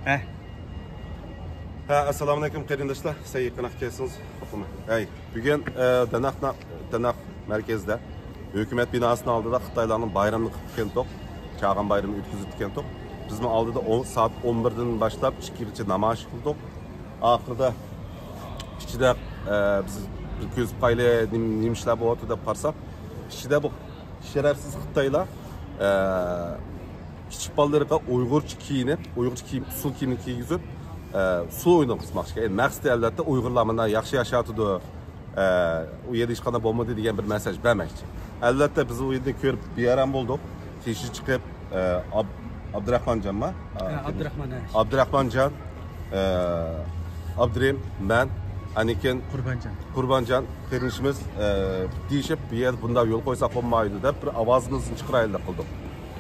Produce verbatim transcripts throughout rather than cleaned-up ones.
ھە. ھە، ئەسسالامۇئەلەيكۇم قېرىنداشلار. سەن يېقىنراق كەلسىڭىز. ھەي، بۈگۈن، ئە، داناق، داناق مەركەزدە ھۆكۈمەت بىناسىنىڭ ئالدىدا خىتايلارنىڭ بايرىمىنى قىلىپ كەلدۇق. چاغان بايرىمى ئۆتكۈزۈپ كەلدۇق. بىزمۇ ئالدىدا ئون، سائەت ئون بىردىن باشلاپ ئىككىگىچە نامايىش قىلدۇق. ئاخىرىدا ئىچىدە، ئە، بىز بىر كۆزىتىپ قايلى، نېمە، نېمە ئىشلار بولۇۋاتىدۇ دەپ قارىساق، ئىچىدە بۇ شەرەپسىز خىتايلار، ئە، كىچىك بالىلىرىغا ئۇيغۇرچە كىيىنىپ، ئۇيغۇرچە كىيىم، ئۇسسۇل كىيىمنى كىيگۈزۈپ، ئە، ئۇسسۇل ئويۇن قىلماقچى. ئە، مەقسىتى، ئەلۋەتتە، ئۇيغۇرلار مانا ياخشى ياشاۋاتىدۇ، ئە، ئۇ يەردە ھېچقانداق بولمىدى دېگەن بىر مەساج بەرمەكچى. ئەلۋەتتە، بىز ئۇ يەردە كۆرۈپ بىئارام بولدۇق. تېشى چىقىپ، ئە، ئاب-، ئابدۇراخمانجانما؟ ئە، ئابدۇراخمان، ھە. ئابدۇراخمانجان، ئە، ئابدۇرېھىم، مەن، ئاندىن كېيىن قۇربانجان. قۇربانجان قېرىندىشىمىز، ئە، دېيىشىپ، بۇ يەردە بۇنداق يول قويساق بولمايدۇ دەپ، بىر ئاۋازىمىزنى چىقىرايلى قىلدۇق.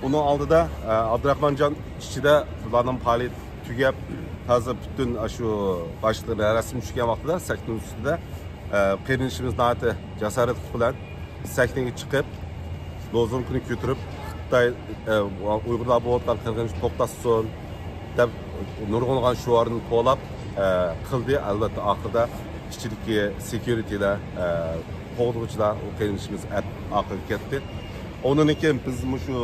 ئۇنىڭ ئالدىدا، ئە، ئابدۇراخمانجان ئىچىدە بۇلارنىڭ پائالىيىتى تۈگەپ، ھازىر پۈتۈن ئاشۇ باشلىق رەسىم چۈشكەن ۋاقتىدا سەھنىنىڭ ئۈستىدە، ئە، قېرىندىشىمىز ناھايىتى جاسارەتلىك بىلەن سەھنىگە چىقىپ، لوزۇنكىنى كۆتۈرۈپ، خىتاي، ئە، ئۇيغۇرلار بولۇۋاتقان قىرغىنچىلىقنى توختاتسۇن دەپ، نۇرغۇنلىغان شوئارنى توۋلاپ، ئە، قىلدى. ئەلۋەتتە، ئاخىرىدا ئىچىدىكى سېكيۇرىتىلار، ئە، قوغدىغۇچىلار، ئۇ قېرىندىشىمىز ئەت-، ئارقىغا كەتتى. ئۇنىڭدىن كېيىن بىز مۇشۇ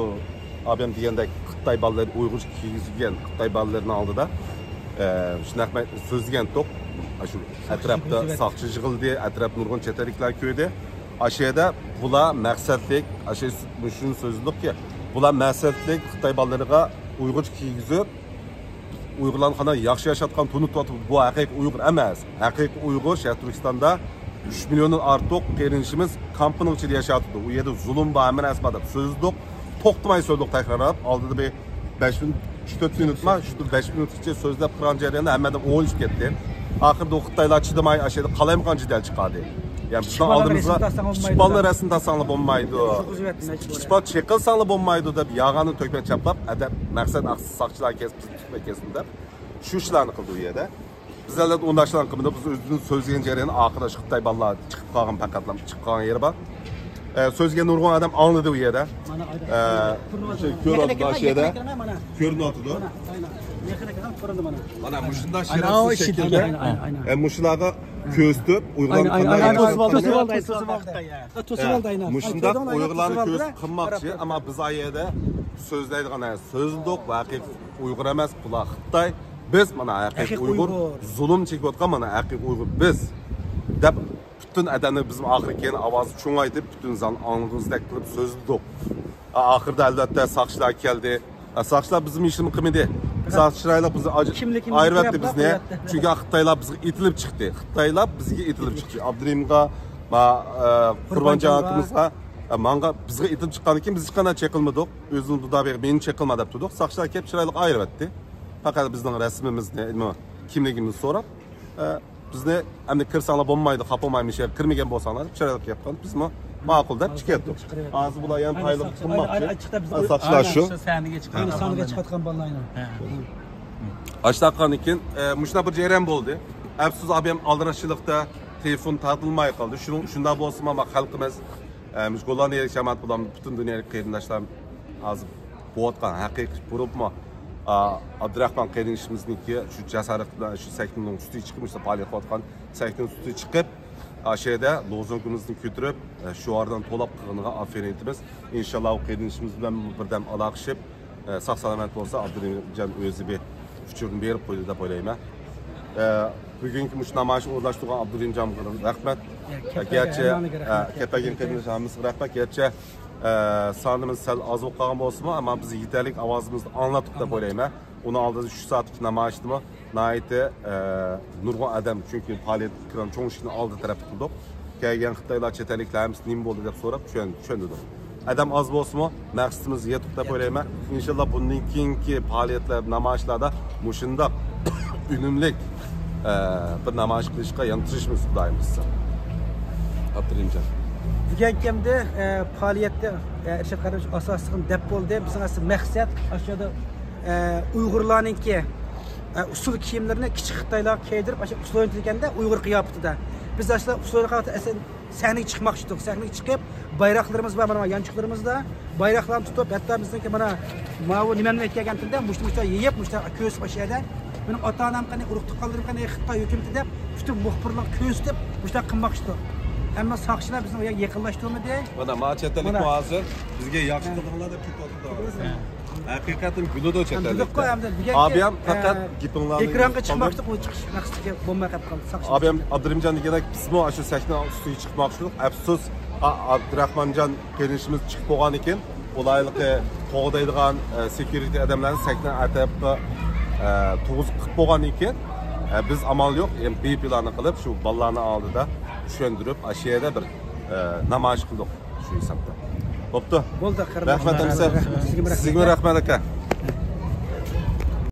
ئابىم دېگەندەك خىتاي بالىلىرى ئۇيغۇرچە كىيگۈزگەن خىتاي بالىلىرىنىڭ ئالدىدا، ئە، شۇنداق سۆزلىگەنتۇق. شۇ ئەتراپتا ساقچى يىغىلدى، ئەتراپ نۇرغۇن چەت ئەللىكلەر كۆردى. ئاشۇ يەردە بۇلار مەقسەتلىك، ئاشۇ مۇشۇنى سۆزلىدۇقكى، بۇلار مەقسەتلىك خىتاي بالىلىرىغا ئۇيغۇرچە كىيگۈزۈپ، ئۇيغۇرلارنى قانداق ياخشى ياشاتقان تونۇتۇۋاتىدۇ. بۇ ھەقىقىي ئۇيغۇر ئەمەس. ھەقىقىي ئۇيغۇر شەرقىي تۈركىستاندا ئۈچ مىليوندىن ئارتۇق قېرىندىشىمىز كامپنىڭ ئىچىدە ياشاۋاتىدۇ. ئۇ يەردە زۇلۇم بار، ھەممە نەرسە بار دەپ سۆزلىدۇق. توختىماي سۆزلىدۇق تەكرارلاپ. ئالدىدا بىر بەش مىنۇت، ئۈچ تۆت مىنۇتما، شۇ بەش مىنۇتقىچە سۆزلەپ تۇرغان جەرياندا ھەممە ئادەم ئويلىشىپ كەتتى. ئاخىرىدا ئۇ خىتايلار چىدىماي، ئاشۇ يەردە قالايمىقان جېدەل چىقاردى. يەنى بىزنىڭ ئالدىمىزغا كىچىك بالىنى رەسىم تارتساڭ بولمايدۇ. ئىشقا چېقىلساڭلا بولمايدۇ دەپ يالغاننى تۆكمەي چاپلاپ، ئەدەپ مەقسەت ئاقسىز ساقچىلار كەلسۇن، بىزنى تۇتماي كەتسۇن دەپ شۇ ئىشلارنى قىلدى ئۇ يەردە. بىز ئەلۋەتتە ئۇنداق ئىشلارنى قىلمىدۇق. بىز ئۆزىمىز سۆزلىگەن جەرياندا ئاخىرلاشقا خىتاي بالىلار چىقىپ قالغان، پەقەتلا چىقىپ قالغان يېرى بار. ئە، سۆزگە نۇرغۇن ئادەم ئاڭلىدى ئۇ يەردە. ئە، شۇ كۆرۈۋاتىدۇ ئاشۇ يەردە. كۆرۈنۈۋاتىدۇ. مانا مۇشۇنداق شەرەپسىز شەكىلدە، ئە، مۇشۇلارغا كۆزىتىپ ئۇيغۇرلارنى قانداق توسۇپ ئالدى، توسۇپ ئالدى. توسۇپ ئالدى، ئاينا. مۇشۇنداق ئۇيغۇرلارنى كۆز قىلماقچى، ئەمما بىز ئايەدە سۆزلەيدىغان نەرسە سۆزلىدۇق. ھەقىقىي ئۇيغۇر ئەمەس، بۇلار خىتاي. بىز مانا ھەقىقىي ئۇيغۇر، زۇلۇم چېكىۋاتقان مانا ھەقىقىي ئۇيغۇر بىز دەپ پۈتۈن ئادەمنى بىز ئاخىرى كېيىن ئاۋازى چوڭايتىپ، پۈتۈن زال ئاڭلىغۇزدەك قىلىپ سۆزلىدۇق. ئاخىرىدا ئەلۋەتتە ساقچىلار كەلدى. ساقچىلار بىزنىڭ ئىشىمىز قىلمىدى. ساقچى چىرايلىق بىزنى ئايرىۋەتتى بىزنى. چۈنكى خىتايلار بىزگە ئېتىلىپ چىقتى. خىتايلار بىزگە ئېتىلىپ چىقتى. ئابدۇرېھىمغا، ما، ئە، قۇربانجان ئاكىمىزغا، ئە، ماڭا، بىزگە ئېتىلىپ چىققاندىن كېيىن بىز ھېچقانداق چېقىلمىدۇق. ئۆزىمىز بۇدا بېرىپ مېنى چېقىلما دەپ تۇردۇق. ساقچىلار كەپ چىرايلىق ئايرىۋەتتى. پەقەت بىزنىڭ رەسىمىمىزنى، كىملىكىمىزنى سوراپ، ئە، بىزنى ئەمدى كىرسەڭلار بولمايدۇ، خاپا بولمايمىز، كىرمىگەن بولساڭلار دەپ چىرايلىق گەپ قىلغان. بىزمۇ ماقۇل دەپ چىقىۋەتتۇق. ھازىر بۇلار يەنە پايلىق قىلماقچى. ساقچىلار شۇ. سەھنىگە چىققان بالىلار. ئاشتاققاندىن كېيىن، ئە، مۇشۇنداق بىر جەريان بولدى. ئەپسۇس، ئابىيەم ئالدىراشچىلىقتا تېلېفون تارتىلماي قالدى. شۇنىڭ، شۇنداق بولسىمۇ، ما خەلقىمىز، ئە، مۇشۇ گوللاندىيەدىكى جامائەت بولامدۇ، پۈتۈن دۇنيادىكى قېرىنداشلار ھازىر بولۇۋاتقان ھەقىقىي بولۇپمۇ، ئا، ئابدۇراخمان قېرىندىشىمىزنىڭكى شۇ جاسارەت بىلەن شۇ سەھنىنىڭ ئۈستىگە چىقىپ، مۇشۇ پائالىيەت قىلىۋاتقان سەھنىنىڭ ئۈستىگە چىقىپ، ئاشۇ يەردە لوزۇنكىمىزنى كۆتۈرۈپ، ئە، شوئارلارنى توۋلاپ قىلغىنىغا ئاپىرىن ئېيتىمىز. ئىنشاللا، ئۇ قېرىندىشىمىز بىلەن بىردەم ئالاقىلىشىپ، ئە، ساق-سالامەت بولسا، ئابدۇرېھىمجان ئۆزى بىر ئۇچۇرنى بېرىپ قويدى دەپ ئويلايمەن. ئە، بۈگۈنكى مۇشۇ نامايىشنى ئورۇنلاشتۇرغان ئابدۇرېھىمجانغا رەھمەت. ئە، گەرچە، ئە، كەلگەن قېرىنداش ھەممىسىگە رەھمەت. گەرچە، ئە، سانىمىز سەل ئاز بولۇپ قالغان بولسىمۇ، ئەمما بىز يېتەرلىك ئاۋازىمىزنى ئاڭلاتتۇق دەپ ئويلايمەن. ئۇنىڭ ئالدىدا ئۈچ سائەتلىك نامايىشتىمۇ ناھايىتى، ئە، نۇرغۇن ئادەم، چۈنكى پائالىيەت كىرغان چوڭ ئىشىكنىڭ ئالدى تەرەپتە قىلدۇق. كەلگەن خىتايلار، چەت ئەللىكلەر ھەممىسى نېمە بولدى دەپ سوراپ چۈشەن-، چۈشەندۈردۇق. ئادەم ئاز بولسىمۇ، مەقسىتىمىزگە يېتىپ دەپ ئويلايمەن. ئىنشاللا بۇندىن كېيىنكى پائالىيەتلەر، نامايىشلاردا مۇشۇنداق ئۈنۈملۈك، ئە، بىر نامايىش قىلىشقا يەنە تىرىشىمىز خۇدايىم بۇيرۇسا. ئابدۇرېھىمجان. بۈگۈنكى ئەمدى، ئە، پائالىيەتتە، ئە، ئىرشاد قەدىمىش ئاساسلىقىنى دەپ بولدى. بىزنىڭ ئەسلى مەقسەت ئاشۇ يەردە، ئە، ئۇيغۇرلارنىڭكى، ئە، ئۇسسۇل كىيىملىرىنى كىچىك خىتايلارغا كىيدۈرۈپ، ئاشۇ ئۇسسۇل ئوينىتىدىكەندە ئۇيغۇر قىياپىتىدە. بىز ئاشۇ ئۇسسۇل ئوينىغان ئەسلى سەھنىگە چىقماقچى ئىدۇق. سەھنىگە چىقىپ، بايراقلىرىمىز بار، مانا يانچۇقلىرىمىزدا. بايراقلارنى تۇتۇپ، ھەتتا بىزنىڭكى مانا ماۋۇ نېمەمنى ئەكەلگەنتىمدە، مۇشۇ، مۇشۇ يېيىپ، مۇشۇ كۆرسىتىپ ئاشۇ يەردە مېنىڭ ئاتا-ئانام قېنى، ئۇرۇق-تۇغقانلىرىم قېنى، خىتاي ھۆكۈمىتى دەپ پۈتۈن مۇخبىرلارغا كۆرسىتىپ مۇشۇنداق قىلماقچىدۇق. ئەمما ساقچىلار بىزنى ئۇ يەرگە يېقىنلاشتۇرمىدى. مانا، ما چەت ئەللىكمۇ ھازىر بىزگە ياخشى قىلدىڭلار دەپ كېتىۋاتىدۇ. ھەقىقەتەن كۈلىدۇ چەت ئەللىكلەر. ئابىيام پەقەت گېپىڭلارنى ئېكرانغا چىقماقچىدۇق، ئۇ چىقىش مەقسىتىگە بولماي قېلىپ قالدى. ساقچى ئابىيام ئابدۇرېھىمجان دېگەندەك بىزمۇ ئاشۇ سەھنە ئۈستىگە چىقماقچىدۇق. ئەپسۇس، ئابدۇراخمانجان قېرىندىشىمىز چىقىپ بولغاندىكىن، ئۇلايلىقى قوغدايدىغان سېكيۇرىتى ئادەملەرنى سەھنە ئەتراپىغا تۇغۇزۇپ قىلىپ بولغاندىن كېيىن، بىز ئامال يوق، بىپلاننى قىلىپ، شۇ بالىلارنىڭ ئالدىدا چۈشەندۈرۈپ، ئاشۇ يەردە بىر نامايىش قىلدۇق شۇ ھېسابتا. بوپتۇ. بولدى، رەھمەت ئەمىسە. سىزگىمۇ رەھمەت، ئاكا.